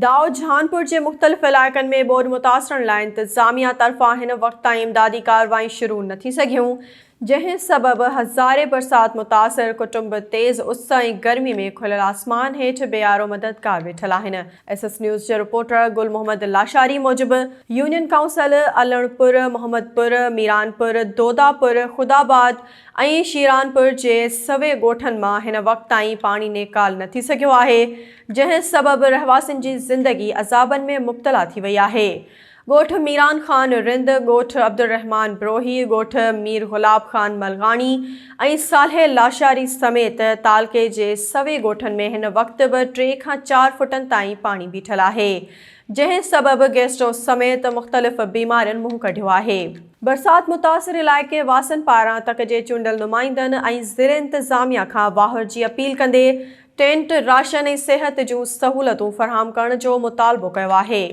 دائو جهانپور جي مختلف علائقن ۾ ٻوڏ متاثرن لاء انتظاميا طرفان هن وقت تائين امدادي ڪارروايون شروع نه ٿي سگهيون، جنهن سبب هزارين برسات متاثر ڪٽنب تيز اس ۽ گرمي ۾ کليل آسمان هيٺ بي يارو مددگار ويٺل آهن. ايس ايس نيوز جي رپورٽر گل محمد لاشاري موجب يونين ڪائونسل الڻپور، محمدپور، ميرانپور، دوداپور، خداآباد ۽ شيرانپور جي سوين ڳوٺن مان هن وقت تائين پاڻي نيڪال نه ٿي سگهيو آهي، جنهن سبب رهواسين جي زندگي عذابن ۾ مبتلا ٿي وئي آهي. ڳوٺ ميران خان رند، ڳوٺ عبدالرحمان بروهي، ڳوٺ مير غلاب خان ملغاڻي ۽ صالح لاشاري سميت تعلقي جي سوين ڳوٺن ۾ هن وقت به ٽي کان چار فٽن تائين پاڻي بيٺل آهي، جنهن سبب گيسٽرو سميت مختلف بيمارين منهن ڪڍيو آهي. برسات متاثر علائقي واسين پاران تڪ جي چونڊيل نمائندن ۽ ضلعي انتظاميا کان واهر جي اپيل ڪندي ٽينٽ، راشن ۽ صحت جون سهولتون فراهم ڪرڻ جو مطالبو ڪيو آهي.